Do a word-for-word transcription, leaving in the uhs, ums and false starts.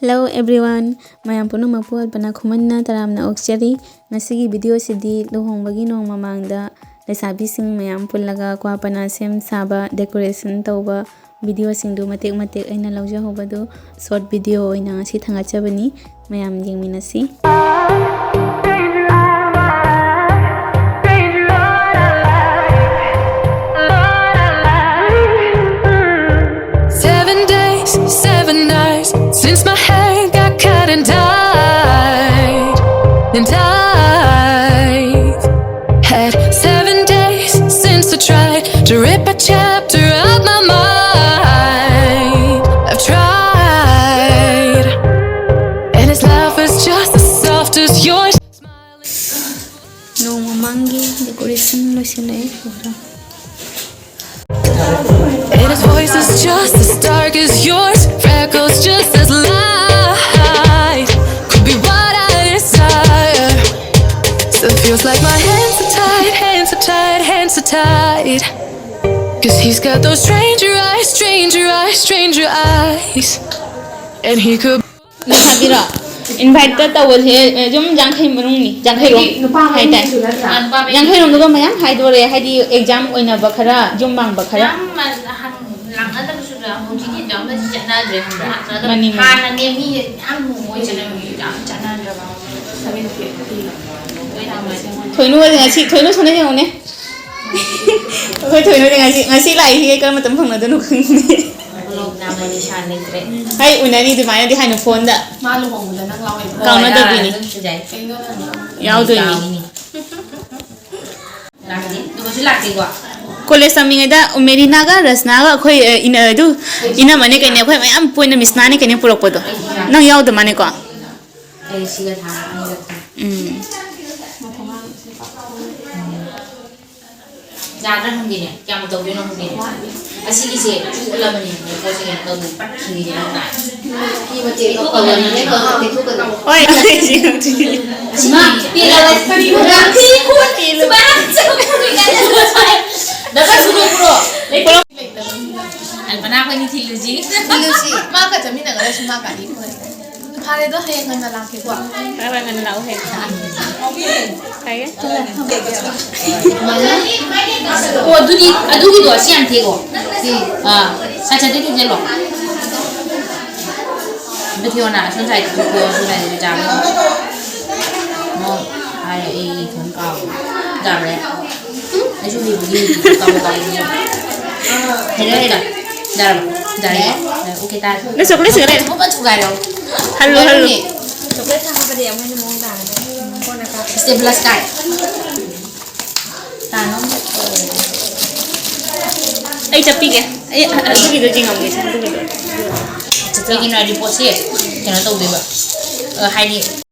Hello everyone, ꯃꯌꯥꯝ ꯄꯨꯝꯅꯃꯛꯄꯨ ꯑꯜꯄꯅꯥ ꯈꯨꯃꯟꯅ ꯇꯔꯥꯝꯅ ꯑꯣꯛꯆꯔꯤ꯫ ꯉꯁꯤꯒꯤ video ꯁꯤꯗꯤ ꯂꯨꯍꯣꯡꯕꯒꯤ ꯅꯣꯡ ꯃꯃꯥꯡꯗ ꯂꯩꯁꯥꯕꯤꯁꯤꯡ ꯃꯌꯥꯝ ꯄꯨꯜꯂꯒ ꯀ꯭ꯋꯥ ꯄꯅꯥ ꯁꯦꯝ ꯁꯥꯕ, decoration ꯇꯧꯕ video ꯁꯤꯡꯗꯨ ꯃꯇꯦꯛ ꯃꯇꯦꯛ ꯑꯩꯅ ꯂꯧꯖꯍꯧꯕꯗꯨ short video ꯑꯣꯏꯅ ꯉꯁꯤ ꯊꯥꯡꯒꯠꯆꯕꯅꯤ꯫ ꯃꯌꯥꯝ ꯌꯦꯡꯃꯤꯟꯅꯁꯤ꯫ Seven days, seven nights since my hair got cut and dyed. And I've had seven days since I tried to rip a chapter out my mind. I've tried, and his laugh is just as soft as yours. ꯅꯣꯡ ꯃꯃꯥꯡꯒꯤ decoration ꯂꯣꯏꯁꯤꯜꯂꯛꯑꯦ꯫ And his voice is just as dark as yours, freckles just as light. Could be what I desire. Still feels like my hands are tied, hands are tied, hands are tied. Cause he's got those stranger eyes, stranger eyes, stranger eyes. And he could ꯅꯪ ꯍꯥꯏꯕꯤꯔꯣ? Invite ꯇꯧꯕꯁꯦ, ꯑꯦ, ꯌꯨꯝ ꯌꯥꯡꯈꯩ ꯃꯅꯨꯡꯅꯤ, ꯌꯥꯡꯈꯩꯔꯣꯝ ꯑꯩꯗꯤ ꯅꯨꯄꯥ ꯍꯥꯏꯇꯥꯏ꯫ ꯃꯌꯨꯝꯗꯁꯨ ꯅꯠꯇ꯭ꯔꯥ? ꯌꯥꯡꯈꯩꯔꯣꯝꯗꯨꯒ ꯃꯌꯥꯝ ꯍꯥꯏꯗꯣꯔꯦ, ꯍꯥꯏꯗꯤ exam ꯑꯣꯏꯅꯕ ꯈꯔ, ꯌꯨꯝ ꯃꯥꯡꯕ ꯈꯔ꯫ ꯌꯥꯝ ꯃ-, ꯍꯪ-, ꯂꯥꯛꯅꯗꯕꯁꯨ ꯂꯩ, ꯍꯧꯖꯤꯛꯇꯤ ꯑꯗꯨꯝ ꯆꯠꯅꯗ꯭ꯔꯦ, ꯈꯪꯕ꯭ꯔꯥ? ꯃꯥꯅꯤ, ꯃꯥꯅꯤ꯫ ꯍꯥꯟꯅꯅꯦ ꯃꯤ ꯌꯥꯝ ꯂꯨꯍꯣꯡꯕ ꯑꯣꯏ ꯆꯠꯅꯕꯅꯤ, ꯌꯥꯝ ꯆꯠꯅꯗ꯭ꯔꯕ꯫ ꯊꯣꯏꯅꯨ ꯉꯁꯤ, ꯊꯣꯏꯅꯨ ꯁꯣꯝꯗ ꯌꯦꯡꯉꯨꯅꯦ꯫ ꯑꯩꯈꯣꯏ ꯊꯣꯏꯅꯨꯗꯤ ꯉꯁꯤ, ꯉꯁꯤ ꯂꯥꯛꯏꯁꯤꯒ ꯀꯔꯝꯕ ꯃꯇꯝ ꯐꯪꯅꯗꯣꯏꯅꯣ ꯈꯪꯗꯦ꯫ ꯅꯥꯃ ꯅꯤꯁꯥꯟ ꯂꯩꯇ꯭ꯔꯦ꯫ ꯍꯩ, ꯎꯅꯔꯤ ꯑꯗꯨꯃꯥꯏꯅꯗꯤ ꯍꯥꯏꯅꯨ ꯐꯣꯟꯗ꯫ ꯃꯥ ꯂꯨꯍꯣꯡꯕꯗ ꯅꯪ ꯌꯥꯎꯔꯣꯏꯗ꯭ꯔꯣ? ꯀꯥꯎꯅꯗꯕꯤꯅꯤ꯫ ꯑꯗꯨꯝ ꯁꯤꯗ ꯌꯥꯎꯗꯣꯏꯅꯤ꯫ ꯌꯥꯎꯅꯤ꯫ ꯂꯥꯛꯇꯦ? ꯑꯗꯨꯒꯁꯨ ꯂꯥꯛꯇꯦꯀꯣ? ꯀꯣꯂꯦꯖ ꯇꯝꯃꯤꯉꯩꯗ ꯃꯦꯔꯤꯅꯥꯒ ꯔꯁꯅꯥꯒ ꯑꯩꯈꯣꯏ, ꯑ, ꯏꯅ-, ꯑꯗꯨ ꯏꯅꯝꯃꯅꯦ ꯀꯩꯅꯦ, ꯑꯩꯈꯣꯏ ꯃꯌꯥꯝ ꯄꯨꯟꯅ ꯃꯤꯁꯅꯥꯅꯦ ꯀꯩꯅꯦ ꯄꯨꯔꯛꯄꯗꯣ꯫ ꯅꯪ ꯌꯥꯎꯗ ꯃꯥꯅꯦꯀꯣ? ꯑꯩ ꯁꯤꯒ ꯊꯥ ꯑꯅꯤꯒ ꯊꯥ꯫ ꯎꯝ꯫ ꯌꯥꯗ꯭ꯔꯥ ꯈꯪꯗꯦꯅꯦ, ꯀꯌꯥꯝ ꯇꯧꯗꯣꯏꯅꯣ ꯈꯪꯗꯦꯅꯦ꯫ ꯑꯁꯤꯒꯤꯁꯦ ꯆꯨꯠꯂꯕꯅꯦ, ꯄꯣꯠꯁꯦ ꯀꯩꯅꯣ ꯇꯧꯗꯣꯏꯅꯦ, ꯄꯠꯈꯤꯅꯤꯅꯦ ꯅꯪ ꯅꯥꯏ꯫ ꯐꯤ ꯃꯇꯦꯛꯇꯣ ꯀꯧꯔꯅꯤꯅꯦ, ꯀꯧꯔꯅꯤ, ꯊꯨꯀꯅꯤ꯫ ꯍꯣꯏ, ꯑꯁꯤ ꯌꯥꯝ ꯊꯤ꯫ ꯑꯁꯤ ꯃꯥ ꯄꯦꯜꯂꯕ꯫ ꯌꯥꯝ ꯊꯤ ꯈꯣꯠꯂꯤ, ꯁꯨꯃꯥꯏꯅ ꯆꯠꯄ ꯈꯣꯠꯄ ꯀꯥꯏꯅ ꯁꯨꯃꯥꯏꯅ꯫ ꯗꯔꯀꯥꯔ ꯁꯨꯗ꯭ꯔꯣ, ꯄꯨꯔꯛꯑꯣ꯫ ꯑꯜꯄꯅꯥ, ꯑꯩꯈꯣꯏꯅꯤ ꯊꯤꯜꯂꯨꯁꯤ꯫ ꯊꯤꯜꯂꯨꯁꯤ꯫ ꯃꯥꯒ ꯆꯠꯃꯤꯟꯅꯒꯗꯕꯁꯨ ꯃꯥ ꯒꯥꯔꯤ ꯄꯨꯔꯦ꯫ ꯐꯔꯦꯗꯣ, ꯍꯌꯦꯡ ꯉꯟꯅ ꯂꯥꯛꯀꯦꯀꯣ꯫ ꯐꯔꯦ, ꯐꯔꯦ, ꯉꯟꯅ ꯂꯥꯛꯑꯣ ꯍꯌꯦꯡ꯫ ꯐꯔꯦ꯫ ꯑꯣ, ꯑꯗꯨꯗꯤ, ꯑꯗꯨꯒꯤꯗꯣ ꯑꯁꯤ ꯌꯥꯝ ꯊꯦꯡꯉꯣ꯫ ꯑꯥ, ꯁꯥꯏꯠ ꯁꯥꯏꯠꯇꯩ ꯊꯦꯡꯖꯜꯂꯣ꯫ ꯑꯝꯇ ꯊꯦꯡꯉꯣꯅ, ꯑꯁꯣꯝ ꯁꯥꯏꯠꯇ ꯊꯣꯛꯑꯣ, ꯑꯁꯣꯝ ꯁꯥꯏꯠꯇ ꯆꯥꯕ꯫ ꯑꯣ, ꯍꯥꯏꯔꯦ, ꯑꯩ ꯏꯊꯟ ꯀꯥꯎꯔꯦ꯫ ꯌꯥꯕ꯭ꯔꯦ? ꯑꯩꯁꯨ ꯍꯩꯕꯒꯤ ꯍꯩꯇꯦ, ꯀꯥꯎꯕꯨ ꯀꯥꯎꯏ꯫ ꯍꯩꯔꯦ, ꯍꯩꯔꯦ꯫ ꯌꯥꯔꯕ? ꯌꯥꯔꯦ? ꯌꯥꯔꯦ꯫ ꯌꯥꯔꯦ, ꯑꯣꯀꯦ ꯇꯥꯔꯦ꯫ ꯅꯪ ꯆꯣꯀ꯭ꯂꯦꯠ ꯁꯤꯒꯔꯦ? ꯊꯣꯛꯄ ꯊꯨꯒꯥꯏꯔꯣ꯫ ꯍꯜꯂꯨ, ꯍꯜꯂꯨ꯫ ꯆꯣꯀ꯭ꯂꯦꯠ ꯊꯥꯡꯒꯠꯄꯗꯤ ꯑꯃꯨꯛ ꯍꯦꯟꯅ ꯃꯑꯣꯡ ꯇꯥꯔꯅꯤ꯫ ꯀꯣꯟꯅ ꯀꯥꯞꯄ꯫ ꯁ꯭ꯇꯦꯄ꯭ꯂꯔ ꯁ꯭ꯀꯥꯏ꯫ ꯇꯥꯅꯣ꯫ ꯑꯩ ꯆꯠꯄꯤꯒꯦ꯫ ꯑꯩ ꯑꯗꯨꯒꯤꯗꯣ ꯌꯦꯡꯉꯝꯒꯦ, ꯑꯗꯨꯒꯤꯗꯣ꯫ ꯀꯩꯒꯤꯅꯣ ꯍꯥꯏꯗꯤ ꯄꯣꯠꯁꯦ ꯀꯩꯅꯣ ꯇꯧꯗꯣꯏꯕ꯫ ꯑ, ꯍꯥꯏꯗꯤ